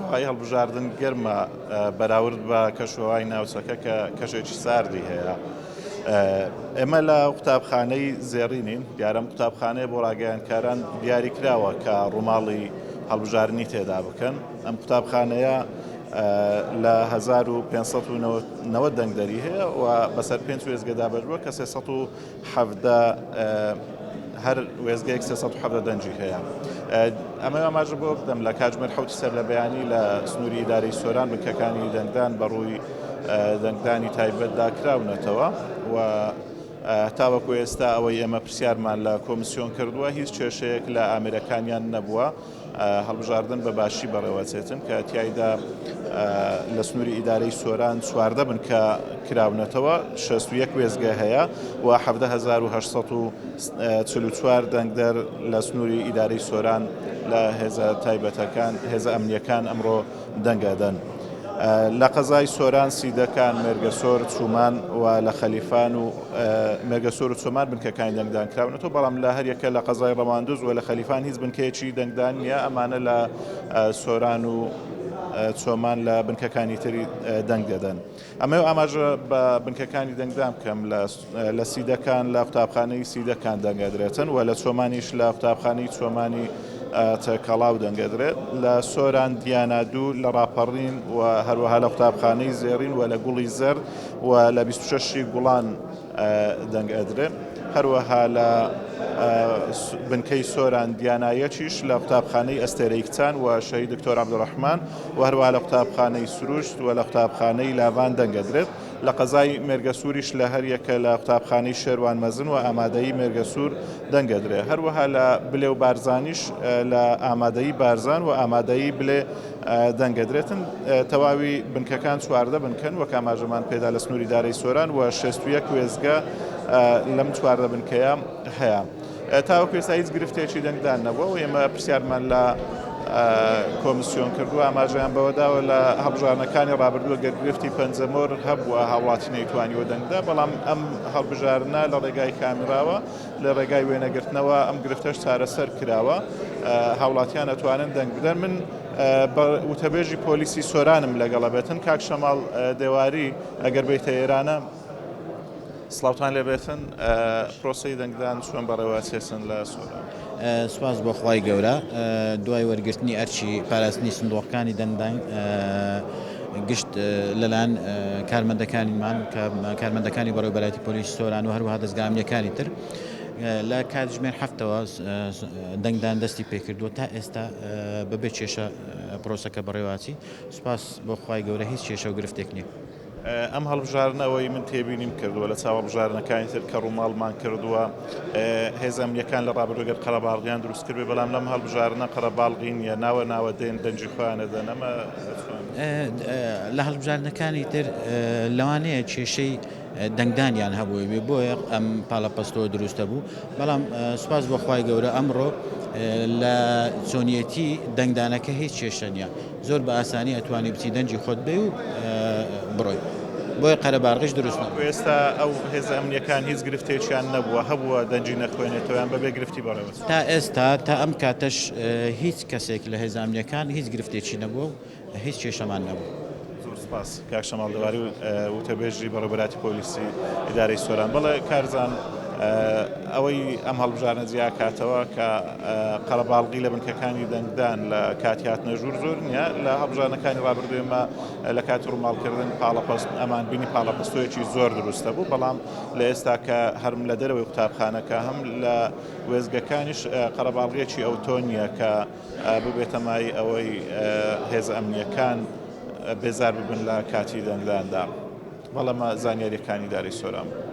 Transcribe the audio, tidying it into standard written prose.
کەشوهەوای هەڵبژاردن گەرمە بەراورد بە کەشوهەوای ناوچەکە کە کەشێکی ساردی هەیە. ئێمە لە قوتابخانەی زێڕینین، دیارە ئەم قوتابخانەیە بۆ ڕاگەیاندکاران دیاری کراوە کە ڕووماڵی هەڵبژاردنی تێدا بکەن. ئەم قوتابخانەیە لە 1590 دەنگدەری هەیە و بەسەر پێنج وێستگە دابەش بووە کە 317 هەر وێستگەیەک 317 دەنگی هەیە. ئەمە ئاماژە بۆ بدەم لە کاتژمێر حوتی سەر لە بەیانی لە سنووری ئیدارەی سۆران بنکەکانی دەنگدان بەڕووی دەنگدانی تایبەتدا کراونەتەوە و تاوەکو ئێستا ئەوەی ئێمە پرسیارمان لە کۆمیسیۆن کردووە هیچ کێشەیەک لە ئامێرەکانیان نەبووە. هەڵبژاردن بە باشی بەڕێوەچێتن کە تیایدا لە سنووری ئیدارەی سۆران 14 بنکە کراونەتەوە 61 وێستگە هەیە و 17844 دەنگدەر لە سنووری ئیدارەی سۆران لە هێزە تایبەتەکان هێزە ئەمنیەکان ئەمڕۆ دەنگەدەن. لە قەزای سۆران، سیدەکان، مێرگەسۆر، چومان و لە خەلیفان و مێرگەسۆر و چۆمان بنکەکانی دەنگدان کراونەتەوە، بەڵام لە هەریەکە لە قەزای ڕەواندز و لە خەلیفان هیچ بنکەیەکی دەنگدان نییە، ئەمانە لە سۆران و چۆمان لە بنکەکانی تری دەنگ دەدەن. ئەمەوێ ئاماژە بە بنکەکانی دەنگدان بکەم لە لە سیدەکان لە قوتابخانەی سیدەکان دەنگەدرێتن و لە چۆمانیش لە قوتابخانەی چۆمانی تێکەڵاو دەنگەدرێت لە سۆران دیانا دوو لە ڕاپەڕین و هەروەها لە قوتابخانەی زێڕین و لە گوڵی زەرد و لە 26 گوڵان دەنگ ئەدرێ هەروەها لە بنکەی سۆران دیانا یەکیش لە قوتابخانەی ئەستێرەی کچان و شەهید دکتۆر عەبدولڕەحمان و هەروەها لە قوتابخانەی سروشت و لە قوتابخانەی لاڤان دەنگەدرێت. لە قەزای مێرگەسووریش لە هەریەکە لە قوتابخانەی شێروان مەزن و ئامادەیی مێرگەسوور دەنگەدرێ. هەروەها لە بلێ و بارزانیش لە ئامادەیی بارزان و ئامادەیی بلێ دەنگەدرێتن. تەواوی بنکەکان 14 بنکەن وەک ئاماژەمان پێدا لە سنووری دارەی سۆران و 61 وێستگە لەم 14 بنکەیە هەیە. تاوەکو ئێستا هیچ گرفتێکی دەنگدان نەبووە و ئێمە پرسیارمان لە کۆمسیۆن کردووە ئاماژەیان بەوەداوە لە هەڵبژاردنەکانی ڕابردووە گەر گرفتی پەنجەمۆر هەبووە هاوڵاتی نەیتوانیوە دەنگدا بەڵام ئەم هەڵبژاردنە لە ڕێگای کامیراوە لە ڕێگای وێنەگرتنەوە ئەم گرفتەش چارەسەر کراوە هاوڵاتیان ئەتوانن دەنگ بدەن من بە وتەبێژی پۆلیسی سۆرانم لەگەڵە بێتن کاک شەماڵ دێواری ئەگەر بیتە ئێرانە سڵاوتان لێبێتن پرۆسەی دەنگدان چۆن بەڕێوەچێتن لە سۆران؟ سوپاس بۆ خوای گەورە دوای وەرگرتنی ئەرکی پاراستنی سندوقەکانی دەنگدان گشت لەلایەن کارمەندەکانیمان کە کارمەندەکانی بەڕێوەبەرایەتی پۆلیسی سۆران و هەروەها دەزگا ئەمنیەکانی تر لە کاتژمێر هەفتەوە دەنگدان دەستی پێکردووە تا ئێستا بەبێ کێشە پرۆسەکە بەڕێوەچی سوپاس بۆ خوای گەورە هیچ کێشە و گرفتێک نییە. ئەم هەڵبژاردنە ئەوەی من تێبینیم کردووە لە چاو هەڵبژاردنەکانی تر کە ڕووماڵمان کردووە هێزە ئەمنیەکان لە ڕابردوو گەر قەرەباڵغیان دروست کردبێ بەڵام لەم هەڵبژاردنە قەرەباڵغی نییە ناوە ناوە دێن دەنگی خۆیان ئەدەن ئەمە چۆن؟ لە هەڵبژاردنەکانی تر لەوانەیە کێشەی دەنگدانیان هەبووبێ بۆیە ئەم پاڵەپەستۆ دروستە بوو بەڵام سوپاس بۆ خوای گەورە ئەمڕۆ لە چۆنیەتی دەنگدانەکە هیچ کێشە نییە زۆر بە ئاسانی ئەتوانی بچی دەنگی خۆت بەی و بڕۆی بۆیە قەرەباڵغیش دروست نەبوو. ئێستا ئەو هێزە ئەمنیەکان هیچ گرفتێکیان نەبووە هەبووە دەنگی نەخوێنێتەوە یان بەبێ گرفتی بەڕێوەچوو؟ تا ئێستا تا ئەم کاتەش هیچ کەسێک لە هێزە ئەمنیەکان هیچ گرفتێکی نەبووە و هیچ کێشەمان نەبوو. زۆر سوپاس کاک شەماڵ دەواری وتەبێژی بەڕێوەبەرایەتی پۆلیسی ئیدارەی سۆران. بەڵێ کارزان ئەوەی ئەم هەڵبژاردنە جیاکاتەوە کە قەرەباڵغی لە بنکەکانی دەنگدان لە کاتی هاتنە ژوور زۆر نییە لە هەڵبژاردنەکانی ڕابردوو ئێمە لە کاتی ڕووماڵکردن پاڵەپەست ئەمان بینی پاڵەپەستۆیەکی زۆر دروستە بوو بەڵام لە ئێستا کە هەرم لە دەرەوەی قوتابخانەکە هەم لە وێستگەکانیش قەرەباڵغیەکی ئەوتۆ نییە کە ببێتە مایەی ئەوەی هێزە ئەمنییەکان بێزار ببن لە کاتی دەنگداندا. بەڵێ ئەمە زانیارییەکانی دارەی سۆران بوو.